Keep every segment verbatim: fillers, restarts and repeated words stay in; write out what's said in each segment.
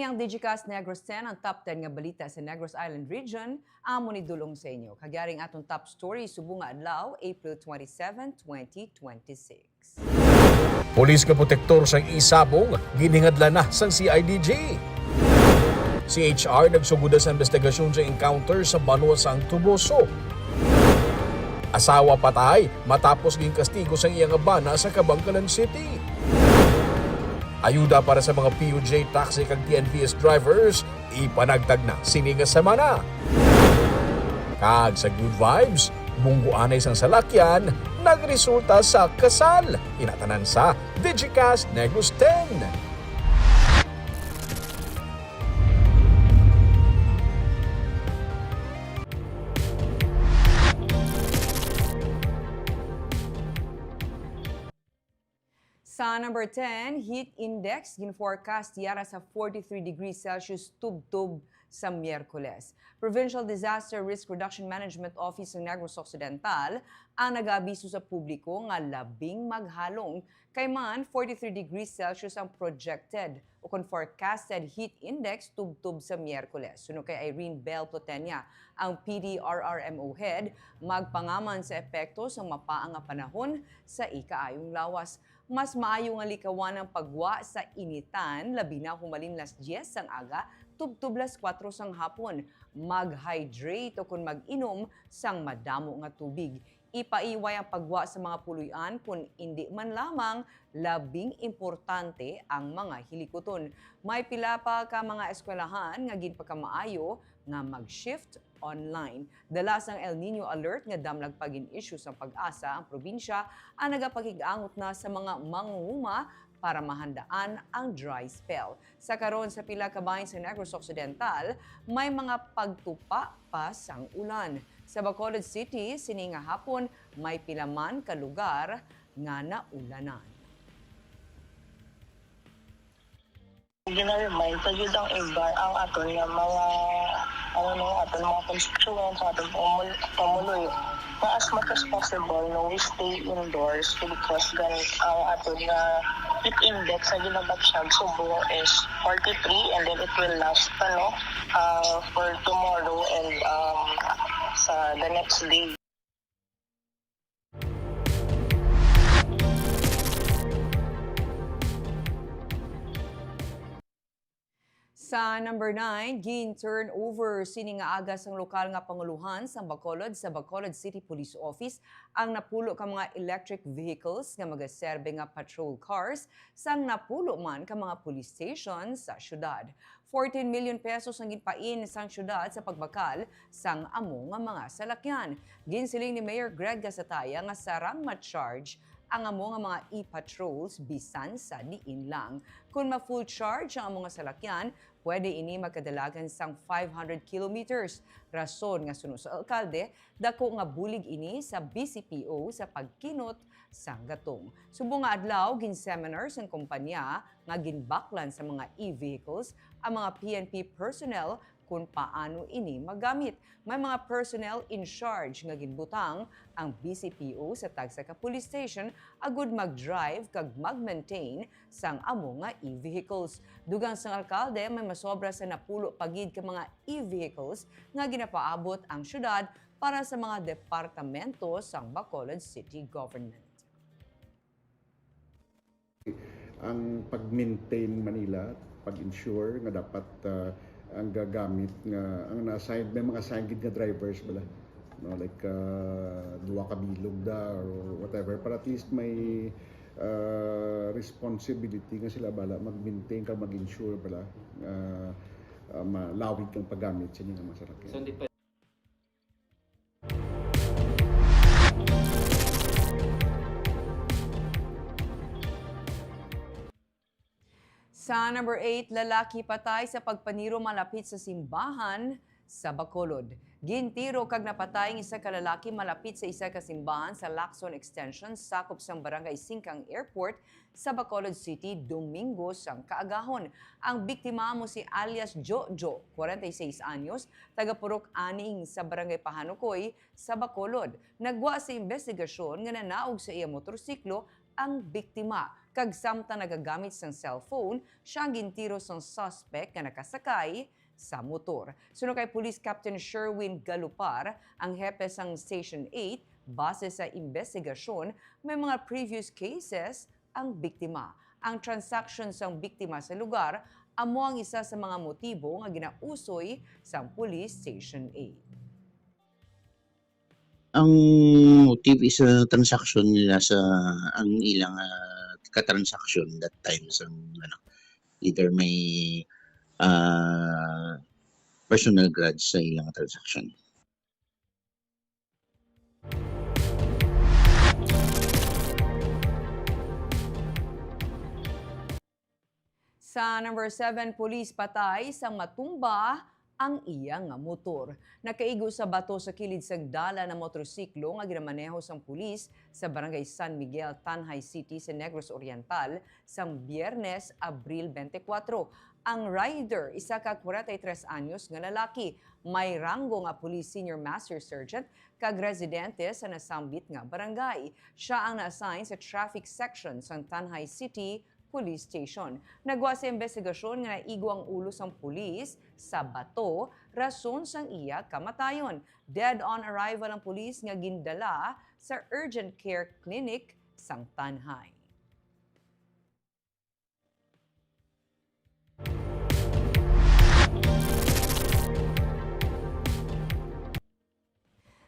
Ang Digicast Negros ten, ang top ten nga balita sa Negros Island Region, amo ni dulong sa inyo. Kag yari ang aton top story subong nga adlaw, April twenty-seven, twenty twenty-six. Pulis nga protektor sang isabong, ginhingadlan na sang C I D G. C H R nagsugoda sa investigasyon sa encounter sa banwa sang Toboso. Asawa patay matapos ginkastigo sang iya nga bana sa Kabankalan City. Ayuda para sa mga P U J taxi kag T N V S drivers ipanagtag na sini nga semana. Kag sa good vibes, bunggoanay sang salakyan nagresulta sa kasal. Ina tanan sa Digicast Negros ten. Sa number ten, heat index gin-forecast yara sa forty-three degrees Celsius tubtob sa Miyerkules. Provincial Disaster Risk Reduction Management Office ng Negros Occidental ang nag-aabiso sa publiko nga labing maghalong, kay man forty-three degrees Celsius ang projected o kon forecasted heat index tubtob sa Miyerkules. Suno kay Irene Bell Plotenia, ang P D R R M O head, magpangaman sa epekto sang mapaang nga panahon sa ikaayong lawas. Mas maayo nga likawan ang paggwa sa initan, labi na humalin las diyes sang aga tubtob las kuwatro sang hapon. Mag-hydrate o kon mag-inom sang madamo nga tubig. Ipaiway ang paggwa sa mga puloy-an kon indi man lamang labing importante ang mga hilikuton. May pila pa ka mga eskwelahan nga ginpakamaayo nga mag-shift online. Dala sang El Niño alert nga damlag pa, gin-issue sang PAGASA ang probinsya ang nagapakig-angot na sa mga mangunguma para mahandaan ang dry spell. Sa karon, sa pila ka bahin sa Negros Occidental, may mga pagtupa pa sang ulan. Sa Bacolod City, sini nga hapon, may pila man ka lugar nga naulanan. Gina-remind pa gyud ang iba, ang aton nga mga, ano, no, aton mga constituents, ang aton pamul-, pamuloy, nga as much as possible, no, we stay indoors because gani ang aton nga heat index nga ginabatyag subong is forty-three, and then it will last pa, no, uh, for tomorrow and, um, sa the next day. Sa number nine, gin-turn over sini nga aga sang lokal nga panguluhan sang Bacolod sa Bacolod City Police Office ang napulo ka mga electric vehicles nga magaserbe nga patrol cars sang napulo man ka mga police station sa syudad. Fourteen million pesos ang ginpain sang syudad sa pagbakal sang amo nga mga salakyan. Ginsiling ni Mayor Greg Gasataya nga sarang ma-charge ang amo nga mga e-patrols bisan sa diin lang. Kon ma-full charge ang amo nga salakyan, pwede ini magkadalagan sang five hundred kilometers. Rason nga suno sa alkalde, dako nga bulig ini sa B C P O sa pagkinot sang gatong. Subong nga adlaw, gin-seminar sang kompanya nga ginbaklan sa mga e-vehicles ang mga P N P personnel kon paano ini magamit. May mga personnel in charge nga ginbutang ang B C P O sa tagsa ka police station agud mag-drive kag mag-maintain sang amo nga e-vehicles. Dugang sang alkalde, may masobra sa napulo pa gid ka mga e-vehicles nga ginapaabot ang syudad para sa mga departamento sang Bacolod City Government. Ang pag-maintain man nila, pag-ensure nga dapat, ah, ang gagamit nga, ang na-assign, may mga assigned gid nga drivers bala, no? Like, ah, duha ka bilog da or whatever, para at least may, ah, responsibility nga sila bala mag-maintain kag mag-ensure bala, ah, ah, malawig ang paggamit sa ilang mga salakyan. So, hindi pa Sa number eight, lalaki patay sa pagpaniro malapit sa simbahan sa Bacolod. Gintiro kag napatay ang isa ka lalaki malapit sa isa ka simbahan sa Lacson Extension, sakop sang Barangay Singkang Airport, sa Bacolod City, Domingo sang kaagahon. Ang biktima amo si alias Jojo, kwarenta y seis anyos, taga Purok Aning sa Barangay Pahanukoy sa Bacolod. Naggwa sa imbestigasyon nga nanaog sa iya motorsiklo ang biktima. kag samtang nagagamit sang cellphone, siya ang gintiro sang suspect nga nakasakay sa motor. Suno kay Police Captain Sherwin Galupar, ang hepe sang Station eight, base sa imbestigasyon, may mga previous cases ang biktima. Ang transaksyon sang biktima sa lugar amo ang isa sa mga motibo nga ginausoy sang Police Station eight. Ang motive is, ah, transaksyon nila sa, ang ilang, ah, katransaksyon that time sa, ano, either may, ah, personal grudge sa ilang transaksyon. Sa number seven, pulis patay sang matumba ang iya nga motor. Nakaigo sa bato sa kilid sang dalan ang motorsiklo nga ginamaneho sang pulis sa Barangay San Miguel, Tanjay City sa Negros Oriental sang Biyernes, Abril twenty-four. Ang rider, isa ka forty-three anyos nga lalaki, may ranggo nga Police Senior Master Sergeant kag residente sa nasambit nga barangay. Siya ang na-assign sa traffic section sang Tanjay City Police Station. Nagwa sa imbestigasyon nga naigo ang ulo sang pulis sa bato, rason sang iya kamatayon. Dead on arrival ang pulis nga gindala sa urgent care clinic sang Tanjay.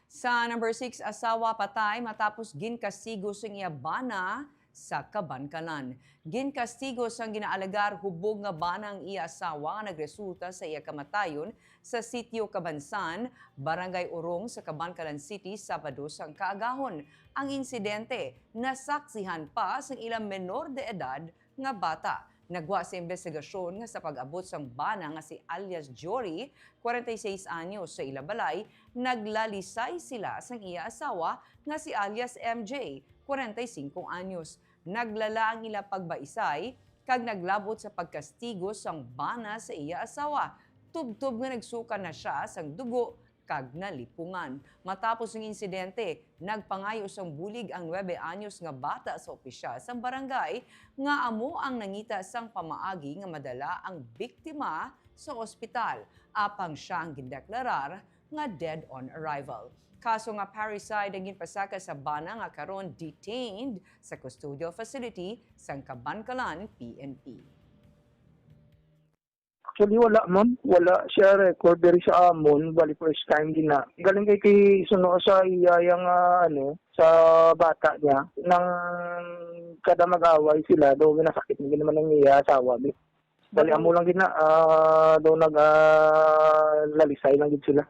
Sa number six, asawa patay matapos ginkastigo sang iya bana sa kabankalan. Ginkastigo sang ginaalegar hubog nga bana ang iya asawa nga nagresulta sa iya kamatayon sa Sitio Kabansan, Barangay Urong sa Kabankalan City, Sabado sang kaagahon. Ang insidente nasaksihan pa sang ilang menor de edad nga bata. Nagwa sa imbestigasyon nga sa pag-abot sang bana nga si alias Jory, kwarenta y seis anyos, sa ila balay, naglalisay sila sang iya asawa nga si alias M J, kwarenta y singko anyos. Naglala ang ila pagbaisay kag naglab-ot sa pagkastigo sang bana sa iya asawa, tubtob nga nagsuka na sia sang dugo kag nalipungan. Matapos ang insidente, nagpangayo sang bulig ang nuebe anyos nga bata sa opisyal sang barangay nga amo ang nangita sang pamaagi nga madala ang biktima sa ospital, apang sia ang gindeklarar nga dead on arrival. Kaso nga parricide ang ginpasaka sa bana nga karon detained sa custodial facility sang Kabankalan P N P. Actually, wala, ma'am. Wala siya record diri sa amon. Bali, first time din na. Galing kay, kay suno sa iya yang, ah, ano, sa bata niya. Nang kada mag-away sila, daw ginasakit mo din naman ang iya asawa, bi. Bali, amo lang gid na, ah, daw nag, ah, lalisay lang gid sila.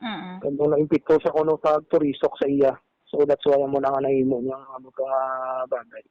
Mm. Kag daw naimpito siya kuno sa turisok sa iya. So, that's why amo na nga nahimo niya ang amo ka nga bagay.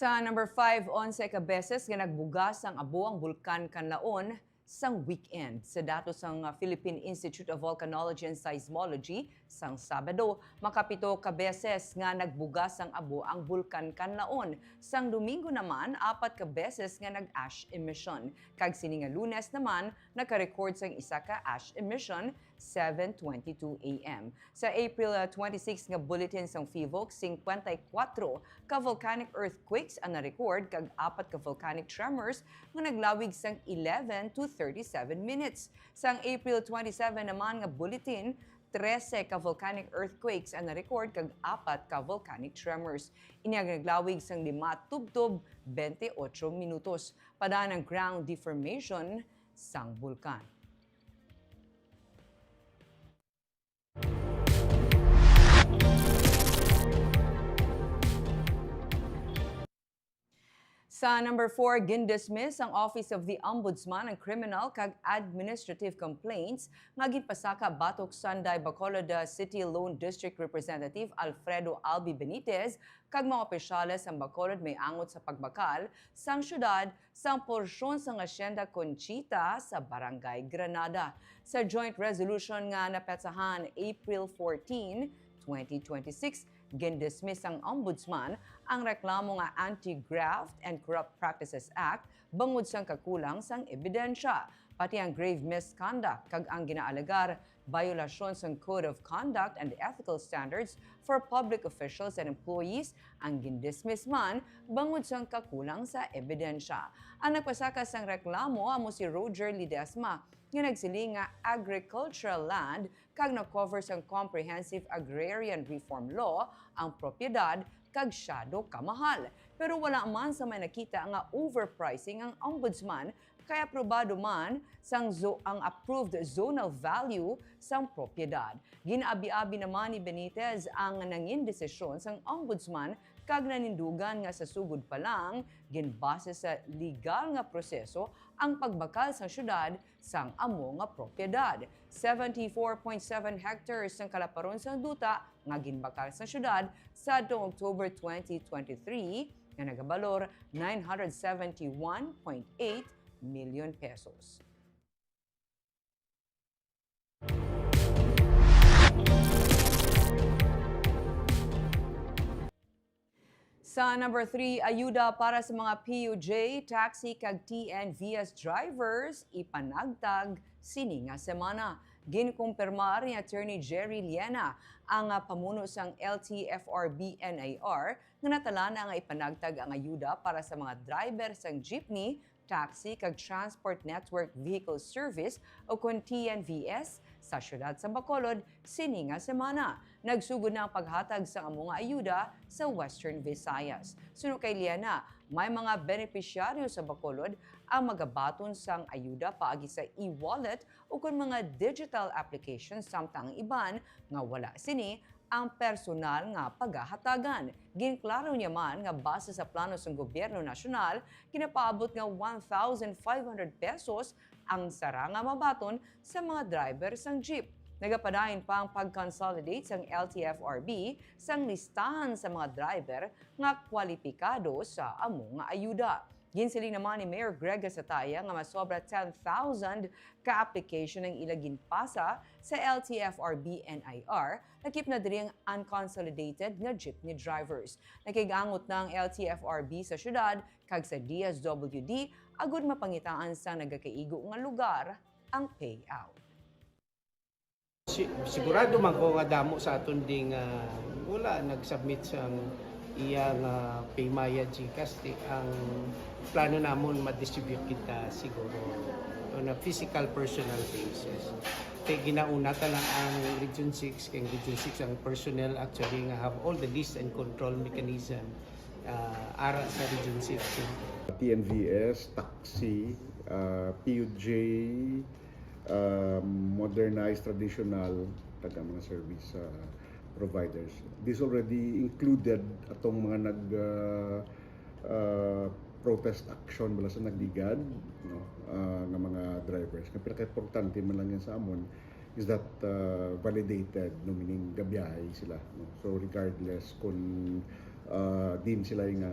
Sa number five, onse ka beses nga nagbugas ang abo ang Bulkan Kanlaon sang weekend. Sa datos sang, ah, Philippine Institute of Volcanology and Seismology, sang Sabado, makapito ka beses nga nagbugas ang abo ang Bulkan Kanlaon. Sang Domingo naman, apat ka beses nga nag-ash emission. Kag sini nga Lunes naman, naka-record sang isa ka ash emission, seven twenty-two A M. Sa April, ah, twenty-six nga bulletin sang PHIVOLCS, singkwenta y kuwatro ka volcanic earthquakes ang na-record kag apat ka volcanic tremors nga naglawig sang eleven to thirty-seven minutes. Sang April twenty-seven naman nga bulletin, trese ka volcanic earthquakes ang na-record kag apat ka volcanic tremors. Ini ang naglawig sang lima tubtob bente otso minutos. Padaan ang ground deformation sang bulkan. Sa number four, gindismiss ang Office of the Ombudsman ang criminal kag administrative complaints nga ginpasaka batok Sanday Bacolod, uh, City Lone District Representative Alfredo Albi Benitez kag mga opisyales sang Bacolod may angot sa pagbakal sang syudad sang porsyon sang Hacienda Conchita sa Barangay Granada. Sa joint resolution nga napetsahan April fourteen, twenty twenty-six, gindismiss sang Ombudsman ang reklamo nga Anti-Graft and Corrupt Practices Act bangod sang kakulang sang ebidensya, pati ang grave misconduct kag ang ginaalegar biolasyon sang Code of Conduct and Ethical Standards for Public Officials and Employees ang gindismiss man bangod sang kakulang sa ebidensya. Ang nagpasaka sang reklamo amo si Roger Ledesma, nga nagsiling nga agricultural land kag na-cover sang Comprehensive Agrarian Reform Law ang propiedad kag siyado ka mahal. Pero wala man sa may nakita nga overpricing ang Ombudsman, kay aprobado man sang zo-, ang approved zonal value sang propiedad. Gin-abi-abi naman ni Benitez ang nangin desisyon sang Ombudsman kag nanindugan nga sa sugod pa lang, ginbase sa legal nga proseso ang pagbakal sang syudad sang amo nga propiedad. Seventy-four point seven hectares ang kalaparon sang duta nga ginbakal sa syudad sa adtong October twenty twenty-three nga nagabalor nine hundred seventy-one point eight million pesos. Sa number three, ayuda para sa mga P U J, taxi kag T N V S drivers ipanagtag sini nga semana. Ginkumpirmar ni Attorney Jerry Liena, ang, ah, pamuno sang L T F R B N I R, nga natala na nga ipanagtag ang ayuda para sa mga driver sang jeepney, taxi kag Transport Network Vehicle Service o kon T N V S sa siyudad sa Bacolod sini nga semana. Nagsugod na ang paghatag sang amo nga ayuda sa Western Visayas. Suno kay Liena, may mga benepisyaryo sa Bacolod ang magabaton sang ayuda paagi sa e-wallet o kon mga digital applications, samtang ang iban nga wala sini ang personal nga pagahatagan. Ginklaro niya man nga base sa plano sang gobyerno nasyonal, ginapaabot nga one thousand five hundred pesos ang sara nga mabaton sa mga driver sang jeep. Nagapadayon pa ang pag-consolidate sang L T F R B sang listahan sa mga driver nga kwalipikado sa amo nga ayuda. Ginsiling naman ni Mayor Greg Gasataya nga masobra ten thousand ka application ang ila ginpasa sa L T F R B N I R, lakip na diri ang unconsolidated nga jeepney drivers. Nakig-angot na ang L T F R B sa syudad kag sa D S W D agud mapangitaan sa nagakaigo nga lugar ang payout. Si-, sigurado man ko nga damo sa aton ding, ah, wala nag-submit sang iya nga PayMaya, GCash. Ti ang plano namon ma-distribute kita siguro on a physical personal basis. Kay ginauna ta lang ang Region six, kay ang Region six ang personnel actually nga have all the list and control mechanism, ah, ara sa Region six. T N V S, taxi, ah, P U J, ah, modernized, traditional, kag ang mga service, ah, providers. This already included atong mga nag, ah, ah, protest action bala sa nagligad, no, ah, nga mga drivers. Nga pinakaimportante man lang yan sa amon is that, ah, validated, no, meaning gabiyahe sila, no. So regardless kung, ah, diin sila nga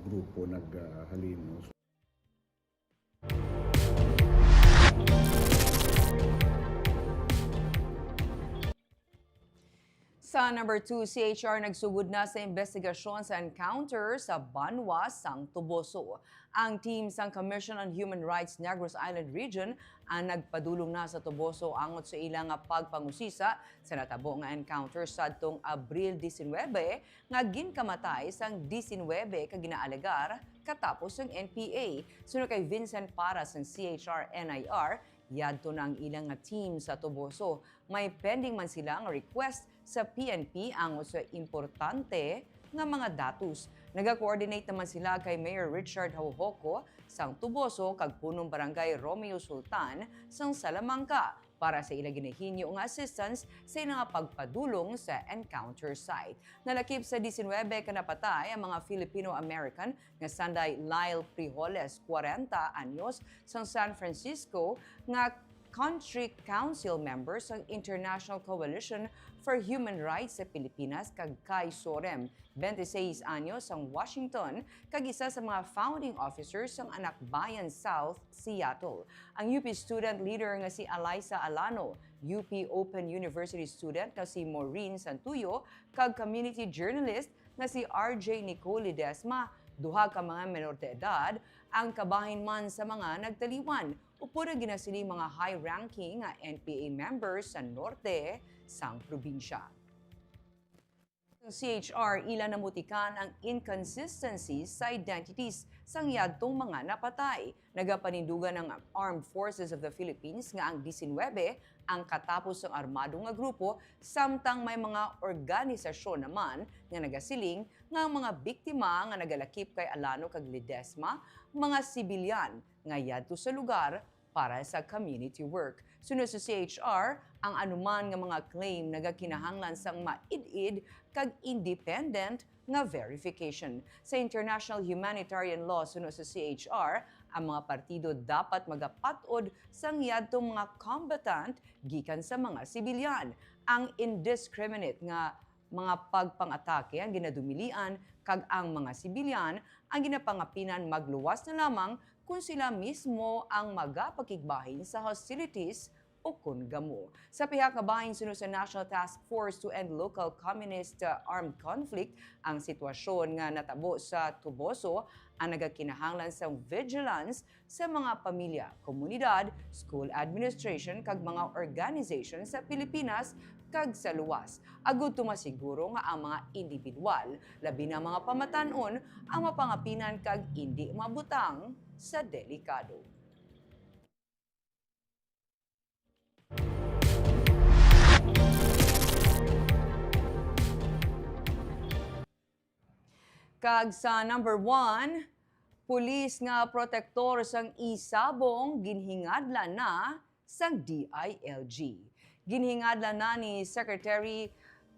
grupo naghalin, no. Sa number two, C H R nagsugod na sa investigasyon sa encounter sa banwa sang Toboso. Ang team sang Commission on Human Rights Negros Island Region ang nagpadulong na sa Toboso angot sa ila nga pagpangusisa sa natabo nga encounter sadtong Abril diecinuebe nga ginkamatay sang diecinuebe ka ginaalegar katapos sang N P A. Suno kay Vincent Para sang C H R N I R, yadto na ang ila nga team sa Toboso. May pending man sila nga request sa P N P angot sa importante nga mga datos. Naga-coordinate naman sila kay Mayor Richard Haujoco sang Toboso kag Punong Barangay Romeo Sultan sang Salamanca. para sa ila ginahinyo nga assistance sa ila nga pagpadulong sa encounter site. Nalakip sa diecinuebe ka napatay ang mga Filipino-American nga sanday Lyle Frijoles, kwarenta anyos, sang San Francisco, nga Country Council member sang International Coalition for Human Rights sa Pilipinas, kag Kai Sorem, twenty-six anyos, sang Washington, kag isa sa mga founding officers sang Anak Bayan South Seattle. Ang U P student leader nga si Alyssa Alano, U P Open University student nga si Maureen Santuyo, kag community journalist nga si R J Nicole Ledesma, duha ka mga menor de edad, ang kabahin man sa mga nagtaliwan, upod ang ginasiling mga high-ranking nga N P A members sa norte sang probinsya. Sa C H R, ila namutikan ang inconsistencies sa identities sang yadtong mga napatay. Nagapanindugan ang Armed Forces of the Philippines nga ang diecinuebe ang katapos sang armado nga grupo, samtang may mga organisasyon naman nga nagasiling nga ang mga biktima nga nagalakip kay Alano kag Ledesma mga sibilyan nga yadto sa lugar para sa community work. Suno sa C H R, ang anuman nga mga claim nagakinahanglan sang maid-id kag independent nga verification. Sa international humanitarian law, suno sa C H R, ang mga partido dapat magapat-od sang yadtong mga combatant gikan sa mga sibilyan. Ang indiscriminate nga mga pagpang-atake ang ginadumilian, kag ang mga sibilyan ang ginapangapinan magluwas na lamang kon sila mismo ang magapakigbahin sa hostilities o kon gamo. Sa pihak nga bahin, suno sa National Task Force to End Local Communist, uh, Armed Conflict, ang sitwasyon nga natabo sa Toboso ang nagakinahanglan sang vigilance sa mga pamilya, komunidad, school administration, kag mga organisasyon sa Pilipinas kag sa luwas, agud to masiguro nga ang mga indibidwal, labi na mga pamatan-on, ang mapangapinan kag indi mabutang sa delikado. Kag sa number one, pulis nga protektor sang isabong ginhingadlan na sang D I L G. Ginhingadlan na ni Secretary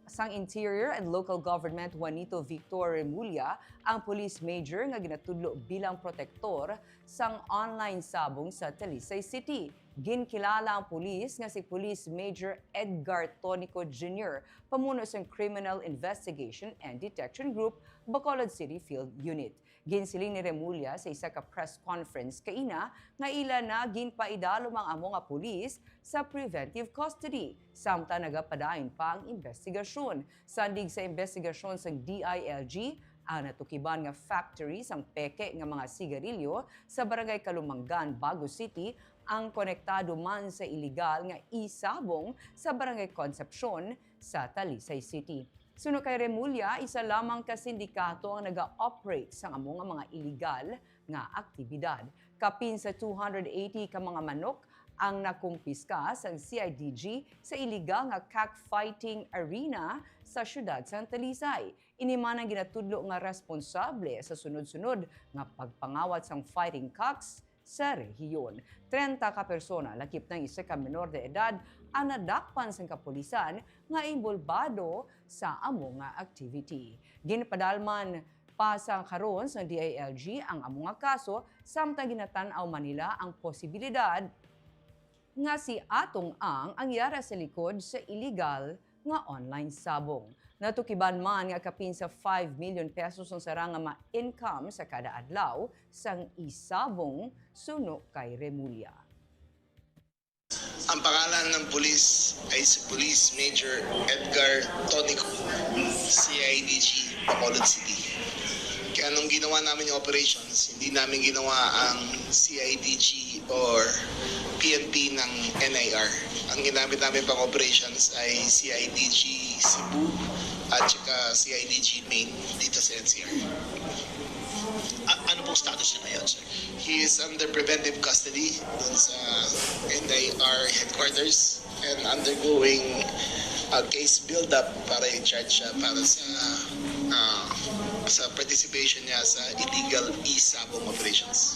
sang Interior and Local Government Juanito Victor Remulla ang police major nga ginatudlo bilang protektor sang online sabong sa Talisay City. Ginkilala ang pulis nga si Police Major Edgar Tonico Junior, pamuno sang Criminal Investigation and Detection Group, Bacolod City Field Unit. Ginsiling ni Remulla sa isa ka press conference kaina nga ila na ginpaidalom ang amo nga pulis sa preventive custody, samtang nagapadayon pa ang investigasyon. Sandig sa investigasyon sang D I L G, ang natukiban nga factory sang peke nga mga sigarilyo sa Barangay Calumanggan, Bago City, ang konektado man sa iligal nga isabong sa Barangay Concepcion sa Talisay City. Suno kay Remulla, isa lamang ka sindikato ang naga-operate sang amo nga mga iligal nga aktibidad. Kapin sa two hundred eighty ka mga manok ang nakumpiska sang C I D G sa iligal nga cockfighting arena sa siyudad sang Talisay. Ini man ang ginatudlo nga responsable sa sunod-sunod nga pagpangawat sang fighting cocks sa rehiyon. Trenta ka persona, lakip na ang isa ka menor de edad, ang nadakpan sang kapulisan nga inbolbado sa amo nga activity. Ginpadalman pa sa karon sang D I L G ang amo nga kaso, samtang ginatan-aw man nila ang posibilidad nga si Atong Ang ang yara sa likod sa iligal nga online sabong. Natukiban man nga kapin sa five million pesos ang sara nga ma-income sa kada adlaw sang isabong, suno kay Remulla. Ang pangalan ng pulis ay si Police Major Edgar Tonico, C I D G, Bacolod City. Kaya nung ginawa namin yung operations, hindi namin ginawa ang C I D G or P N P ng N I R. Ang ginamit namin pang operations ay C I D G Cebu at saka C I D G Maine dito sa N C R. A-, ano pong status niya ngayon, sir? He is under preventive custody dun sa N I R headquarters and undergoing a case build-up para i-charge siya para sa, ah, sa participation niya sa illegal e-sabong operations.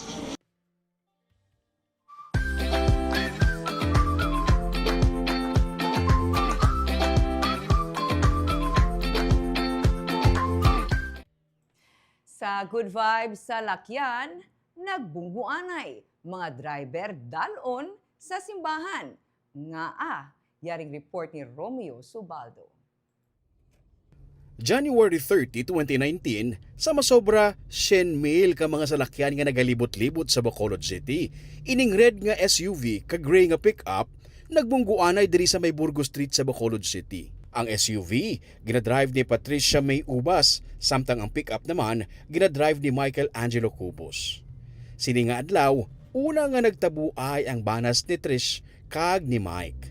Sa Good Vibes sa Lakyan, nagbungguanay, mga driver dal-on sa simbahan. Ngaa? Yaring report ni Romeo Subaldo. January thirty, twenty nineteen, sa masobra syen mil ka mga salakyan nga nagalibot-libot sa Bacolod City, ining red nga S U V kag gray nga pick-up nagbungguanay diri sa may Burgos Street sa Bacolod City. Ang S U V ginadrive ni Patricia May Ubas, samtang ang pick-up naman ginadrive ni Michael Angelo Cubos. Sini nga adlaw, una nga nagtabuay ang banas ni Trish kag ni Mike.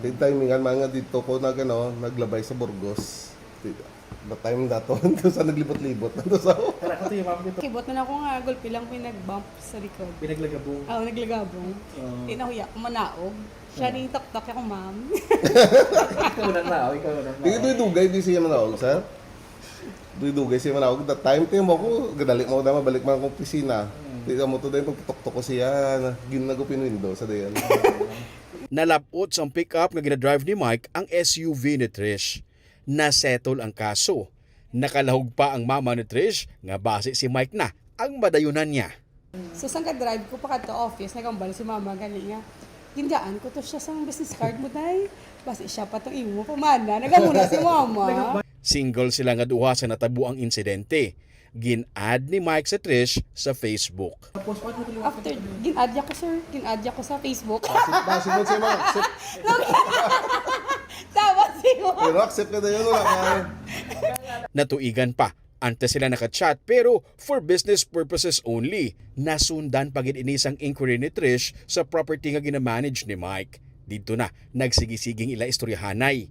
Tigtimingan man nga dito ko nag, ano, naglabay sa Burgos. Ti- The time dato, ito sa naglibot-libot. Ito sa Tara, katuyo, ma'am, dito. Kibot na ako nga gulpi lang may nag-bump sa likod. Pinaglagabong. Ah, naglagabong. Oo. Di na huya ko manaog. Siya ning taktak ako, ma'am. Ikaw na na, ikaw na na. Di dugay di siya manaog, sir. Di dugay siya manaog. That time, tiyan mo ko, gadali mo na mabalik man akong opisina. Di ka mo to dahil pagputok-tok ko siya, gin nagupin window sa dayan. Nalapot sang pick-up nga ginadrive ni Mike ang S U V ni Trish. Nasettle ang kaso. Nakalahog pa ang mama ni Trish nga basi si Mike na ang madayunan niya. So, sang ka-drive ko pa kadto office, nagambal si mama gani nga, "Gindaan ko to siya sang business card mo, day. Basi siya pa tong imo pamana." Nagamura si mama. Single sila nga duha sa natabo ang insidente. Gin-add ni Mike sa Trish sa Facebook. Tapos, paano ko yung After, gin-add niya ko, sir. Gin-add niya ko sa Facebook. Possible siya ma-accept. Tapos, si mama. Pero accept ka na yun, wala ka. Natuigan pa, antes sila naka-chat, pero for business purposes only. Nasundan pa gid ini sang inquiry ni Trish sa property nga ginamanage ni Mike. Didto na nagsigisiging ila istoryahanay.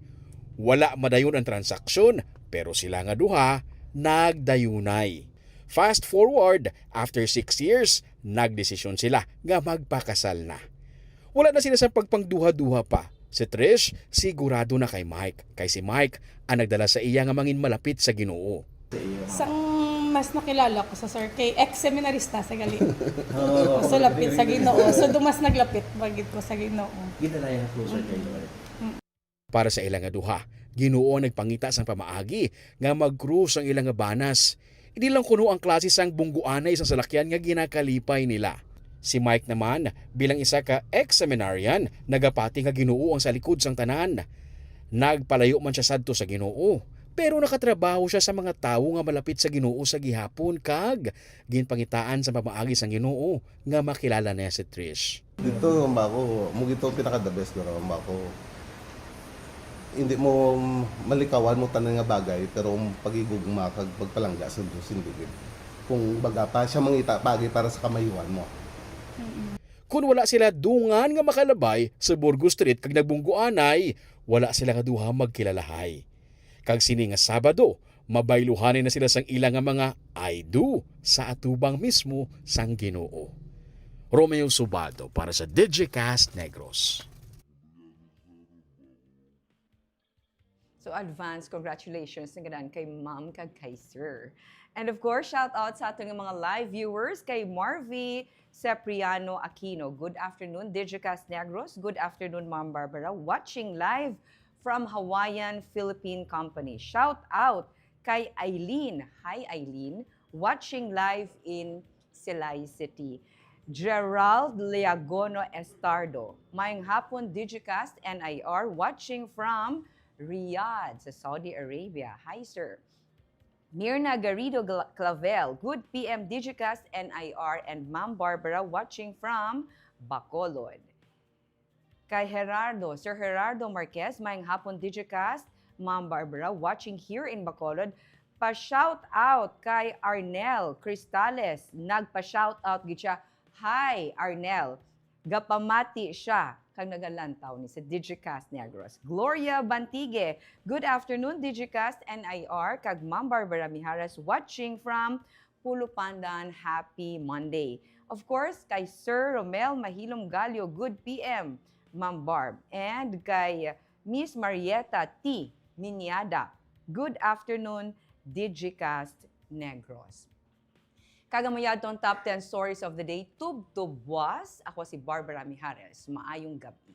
Wala madayon ang transaksyon, pero sila nga duha nagdayunay. Fast forward, after six years, nagdesisyon sila nga magpakasal na. Wala na sila sa pagpangduha-duha pa. Si Trish, sigurado na kay Mike, kay si Mike ang nagdala sa iya nga mangin malapit sa Ginoo. Sang mas nakilala ko sa sir kay ex-seminarista sa gali. So lapit sa Ginoo. So do mas naglapit bagid ko sa Ginoo. Ginalayan ang closer kay Lord. Para sa ila nga duha, Ginoo ang nagpangita sang pamaagi nga mag-cross ang ila nga banas. Hindi lang kuno ang klase sang bungguanay sang salakyan nga ginakalipay nila. Si Mike naman, bilang isa ka ex-seminarian, nagapati nga Ginoo ang sa likod sang tanan. Nagpalayo man siya sadto sa Ginoo, pero nakatrabaho siya sa mga tawo nga malapit sa Ginoo sa gihapon kag ginpangitaan sa pamaagi sang Ginoo nga makilala niya si Trish. Dito, mako, mo gito pinaka the best, pero mako, hindi mo malikawan mo tanan nga bagay, pero ang pagigugma kag pagpalangga sa Diyos, hindi gid. Kung baga pa siya mangita bagay para sa kamayuhan mo. Kun wala sila dungan nga makalabay sa Burgos Street kag nagbungguanay, wala sila nga duha magkilalahay. Kag sini nga Sabado, mabayluhanay na sila sang ila nga mga "I do" sa atubang mismo sang Ginoo. Romeo Subado para sa Digicast Negros. So, advance congratulations na ganan kay Ma'am kag kay Sir. And of course, shout out sa aton nga mga live viewers, kay Marvy Sepriano Aquino. Good afternoon, Digicast Negros. Good afternoon, Ma'am Barbara. Watching live from Hawaiian Philippine Company. Shout out kay Eileen. Hi, Eileen. Watching live in Silay City. Gerald Leagono Estardo. Mayong hapon, Digicast N I R, watching from Riyadh sa Saudi Arabia. Hi, sir. Mirna Garrido Gla- Clavel, good P M Digicast N I R and Ma'am Barbara, watching from Bacolod. Kay Gerardo, Sir Gerardo Marquez, mayong hapon, Digicast, Ma'am Barbara, watching here in Bacolod. Pa-shout out kay Arnel Cristales. Nagpa-shout out gid siya. Hi, Arnel. Gapamati siya kag nagalantaw ni sa Digicast Negros. Gloria Bantigue, good afternoon, Digicast N I R, kag Ma'am Barbara Mijares, watching from Pulupandan. Happy Monday. Of course, kay Sir Romel Mahilom Gallo, good P M, Ma'am Barb. And kay Miss Marietta T Minyada, good afternoon, Digicast Negros. Kag amo yadto ang top ten stories of the day, tubtob buwas. Ako si Barbara Mijares. Maayong gabi.